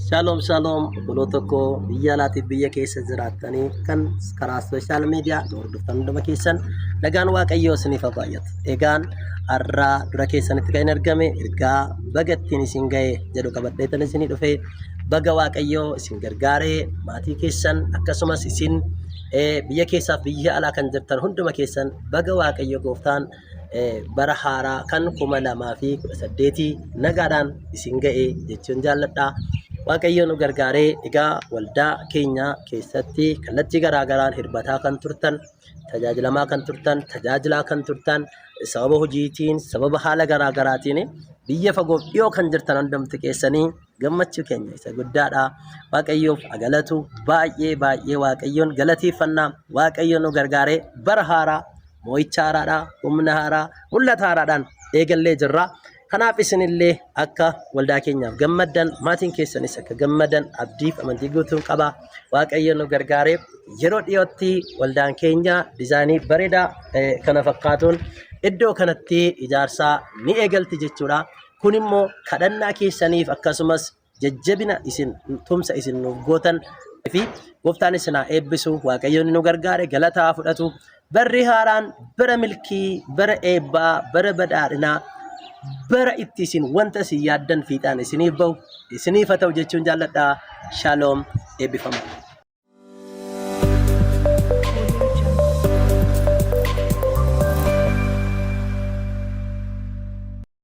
Shalom shalom obboloota koo biyya alaatiif biyya keessa jiraattanii kan karaa sooshaal miidiyaa nu hordoftan hunduma keessan nagaan waaqayyoo isiniif haa baay'atu. Egaan har'aa dura keessanitti kan hin argame ergaa baga ittiin isin ga'e jedhu qabadheetan isinii dhufe baga waaqayyoo isin gargaaree maatii keessan akkasumas isin biyya keessaaf biyya alaa kan jirtan hunduma keessan baga waaqayyo gooftaan bara haaraa kan 2018 nagaadhaan isin ga'e jechuun jaalladha. Waaqayyo nu gargaaree egaa waldaa keenya keessatti kallattii garaa garaan hirbataa kan turtan, tajaajilamaa kan turtan, tajaajilaa kan turtan, sababa hojiitiin, sababa haala garaa garaatiin biyya fagoof dhiyoo kan jirtan hundumti keessanii gammachuu keenya isa guddaadha. Waaqayyoof haa galatu. Baay'ee baay'ee Waaqayyoon galateeffannaa. Waaqayyo nu gargaaree bara haaraa moo'icha haaraadhaa, humna haaraa, mul'ata haaraadhaan eegallee jirra. Kanaaf isinillee akka waldaa keenyaaf gammaddan, maatiin keessanis akka gammadan abdiif amantii guutuun qaba. Waaqayyo nu gargaaree yeroo dhiyootti waldaan keenya diizaayinii bareedaa kana fakkaatuun iddoo kanatti ijaarsaa ni eegalti jechuudha. Kun immoo kadhannaa keessaniif akkasumas jajjabina isin tumsa isin nuuf gootan fi gooftaan isin haa eebbisu waaqayyoon nu gargaare galata haa fudhatu barri haaraan bara milkii bara eebbaa bara badhaadhinaa bara itti isin wanta isin yaaddan fiixaan isiniif bahu isiniif haa ta'u jechuun jaalladha shaaloom eebbifama.